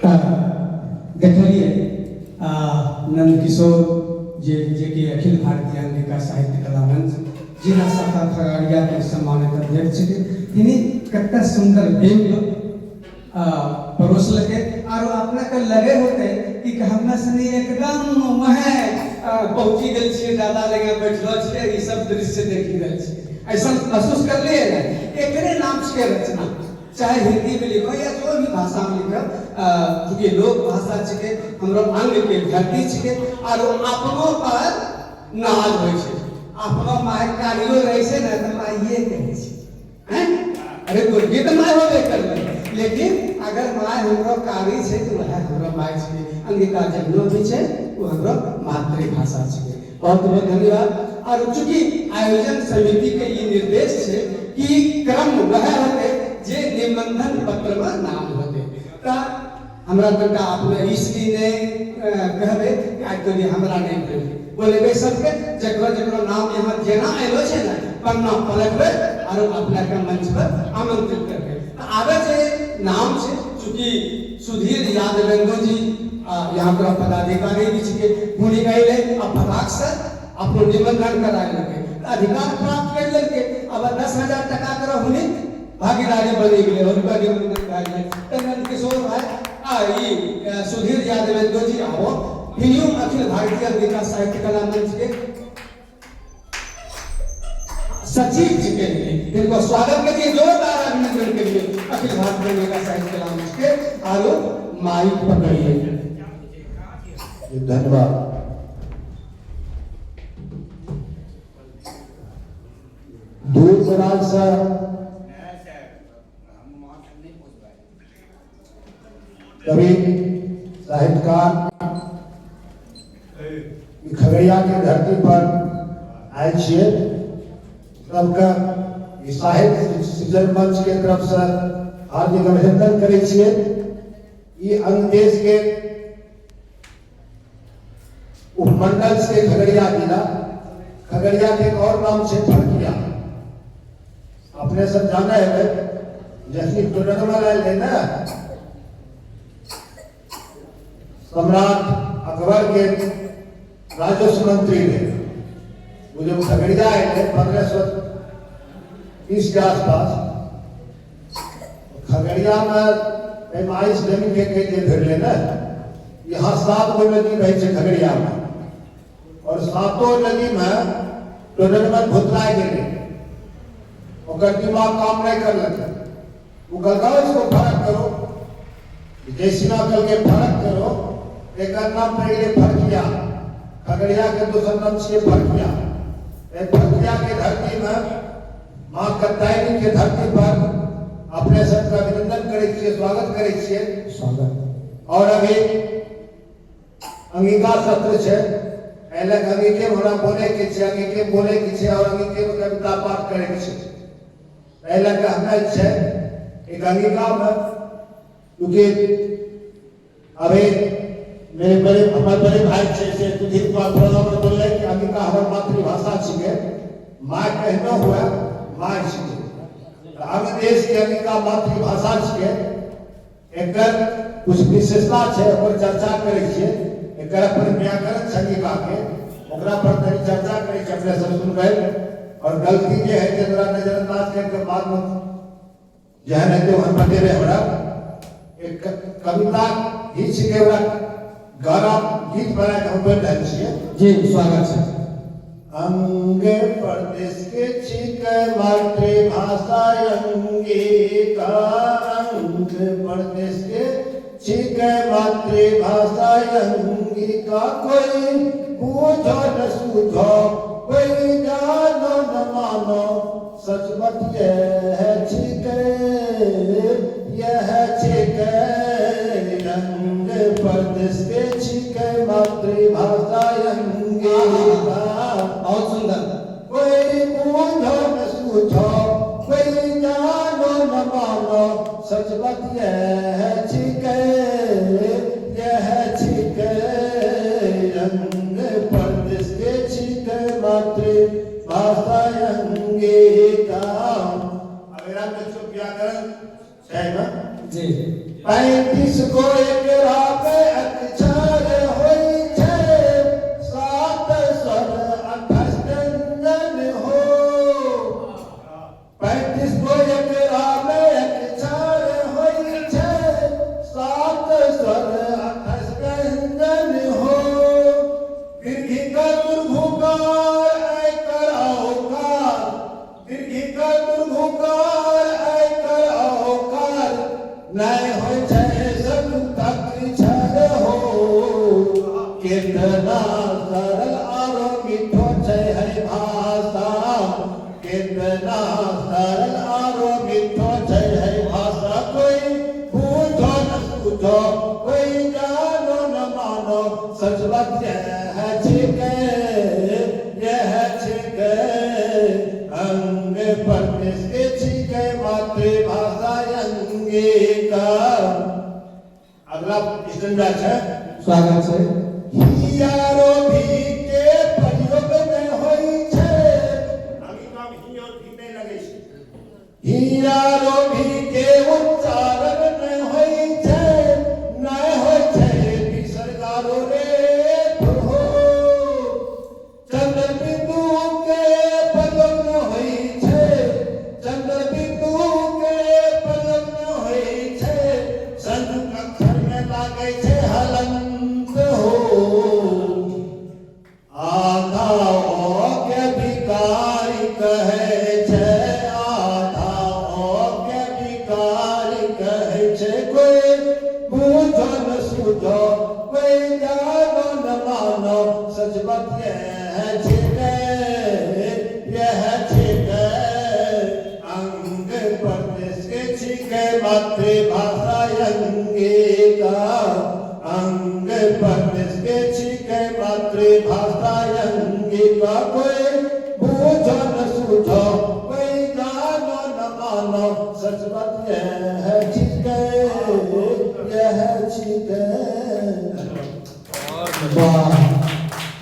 तऽ देखलियै नंदकिशोर जे जेकि अखिल भारतीय अंगिका साहित्य कला मंच जिला शाखा खगड़िया के सम्मानित अध्यक्ष छथिन, तिनी कते सुंदर बिंब परोसलकै आरो अपना के लगे होते कि हमरा सनी एकदम वहें पहुंची गेल छियै, दादा लगे बैठलो छियै, ई सब दृश्य देखि रहल छियै, ऐसा महसूस करलियै ने। एकरे नाम छियै रचना, चाहे हिंदी में लिखो या जो भी भाषा में लिखो, चूँकि लोक भाषा छिकै, हमरो अंग के धरती छिकै, आरो अपनो पर नाज होइ छै। अपनो my कारियो रहै छै ने तऽ माइये कहै छै, हैं? अरे गोरकी तऽ my होबे करलै, लेकिन अगर my हमरो कारी छै तऽ वएह हमरो my छिकै। अंगिका जन्नो भी छै ओ हमरो मातृभाषा छिकै। बहुत बहुत धन्यवाद। और चूँकि आयोजन समिति के ई निर्देश छै कि क्रम वह होते जे निबंधन पत्र में नाम होते, तऽ हमरा तनका अपने इसलिए नहीं कहबे कि आज तो हमरा नहीं भेल, बोलेबे सबके जकरो जकरो नाम यहाँ जेना आयलो छै ने पन्ना पलटबे और अपना के मंच पर आमंत्रित करबे। तऽ आगे जे नाम छै, चूँकि सुधीर यादवेंदु जी यहाँ पर पदाधिकारी भी छिकै, हुनी अयलै आ फटाक से अपनो निबंधन करा लेलकै, अधिकार प्राप्त कर लेलकै। अब 10,000 टका करो हुनी भागीदारी बनी गेलै, हुनका निबंधन भए गेलै। तऽ नंदकिशोर भाई आ ई सुधीर यादवेंदु जी आबो हिनियो अखिल भारतीय अंगिका साहित्य कला मंच के सचिव जी के लिए इनको स्वागत करिए, जोरदार अभिनंदन करिए अखिल भारतीय अंगिका साहित्य कला मंच के। आरो माइक पकड़िए। धन्यवाद। दूर दराज से कवि साहित्यकार खगड़िया के धरती पर आयल छियै, सबके ई साहित्य सृजन मंच के तरफ से हार्दिक अभिनंदन करै छियै। ई अंग देश के उपमंडल से खगड़िया जिला, खगड़िया के एक और नाम छै फरकिया। अपने सब जाने है जैसे टोडरमल आयल रहे ना सम्राट अकबर के राजस्व मंत्री रहे, वो जब खगड़िया आए थे 1530 के आसपास, खगड़िया में पैमाइश जमीन के के भेटले ना, यहाँ 7 गो नदी बहे छै खगड़िया में और सातों नदी में टोडरमल भुतला गेलै, ओकर दिमाग काम नहीं करलकै। वो कहलकै इसको फर्क करो, जैसिना कहलकै फर्क करो, एकर नाम पड़ि गेलै फरकिया। खगड़िया के दोसर नाम छियै फरकिया। एक फरकिया के धरती में माँ कत्यायनी के धरती पर अपने सबके अभिनंदन करै छियै, स्वागत करै छियै। स्वागत। और अभी अंगिका सत्र छै, एहि लए कऽ अंगिके हमरा बोले के छै, अंगिके बोले के छै और अंगिके मे कविता पाठ करे के छै। एहि लए कऽ हमरा जे छै एक अंगिका में, चूँकि अभी मेरे बड़े हमर बड़े भाई छै से सुधीर कुमार प्रणव बोलले कि अंगिका हमर मातृभाषा छिकै, माय कहनो हुए my छिकै। तऽ अंग देश के अंगिका मातृभाषा छिकै, एकर कुछ विशेषता छै, ओकर चर्चा करै छियै। एकर अपन व्याकरण छै अंगिका के, ओकरा पर तनी चर्चा करै छियै, अपने सब सुनबै और गलती जे है तोरा नजरअंदाज करके बाद में जेहन हेतै ओहन बतेबै। हमरा एक कविता ही छिकै, ओकरा गाना गीत बना के हम बोलि रहल छियै। जी स्वागत छै। अंग प्रदेश के छिकै मातृभाषा अंगिका, अंग प्रदेश के छिकै मातृभाषा अंगिका, कोई बूझो न सूझो कोई जानो न मानो, सच बात यह छिकै यह छिकै, अंग प्रदेश के छिकै मातृभाषा अंगिका। बहुत सुंदर। कोई बूझो न सूझो कोई जानो न मानो, सच बात यह छिकै यह छिकै, अंग प्रदेश के छिकै मातृभाषा अंगिका। अब एकरा में देखियौ व्याकरण छै ने। जी। 35 गो एकरा पे अक्षर होइ छै, सात स्वर 28 व्यंजन हो। 35 गो एकरा मे अक्षर होइ छै, सात स्वर 28 व्यंजन हो। दीर्घिका दुर्भुकार ऐकर औकार, दीर्घिका दुर्भुकार ऐकर औकार, नहि होइ छै संयुक्त हो। केतना सरल आरो मीठो छै है भाषा, केतना सरल आरो मीठो छै है भाषा। कोई बूझो न सूझो, कोई जानो न मानो, सच बात यह छिकै, यह छिकै, अंग प्रदेश के छिकै मातृभाषा अंगिका। अगला स्टैंजा छै। स्वागत छै। हियारो भी के प्रयोग नहि होइ छै। अंगिका मे ही और भी नहि लगै छै। हियारो भी के उच्चारण नहि होइ छै, नहि होइ छै विसर्गारो रेफ हो। चंद्र बिंदु के प्रयोग नहि होइ छै, चंद्र बिंदु के प्रयोग नहि होइ छै, संयुक्त अक्षर मे लागै छै हलंत हो। आधा ओ के भिखारी कहै छै, आधा ओ के भिखारी कहै छै। कोई बूझो न सूझो, कोई जानो न मानो, सच बात यह छिकै, यह छिकै, अंग प्रदेश के छिकै मातृभाषा अंगिका। अंग प्रदेश के छिकै मातृभाषा अंगिका। कोई बूझो न सूझो, कोई जानो न मानो, सच बात यह छिकै, यह छिकै। वाह।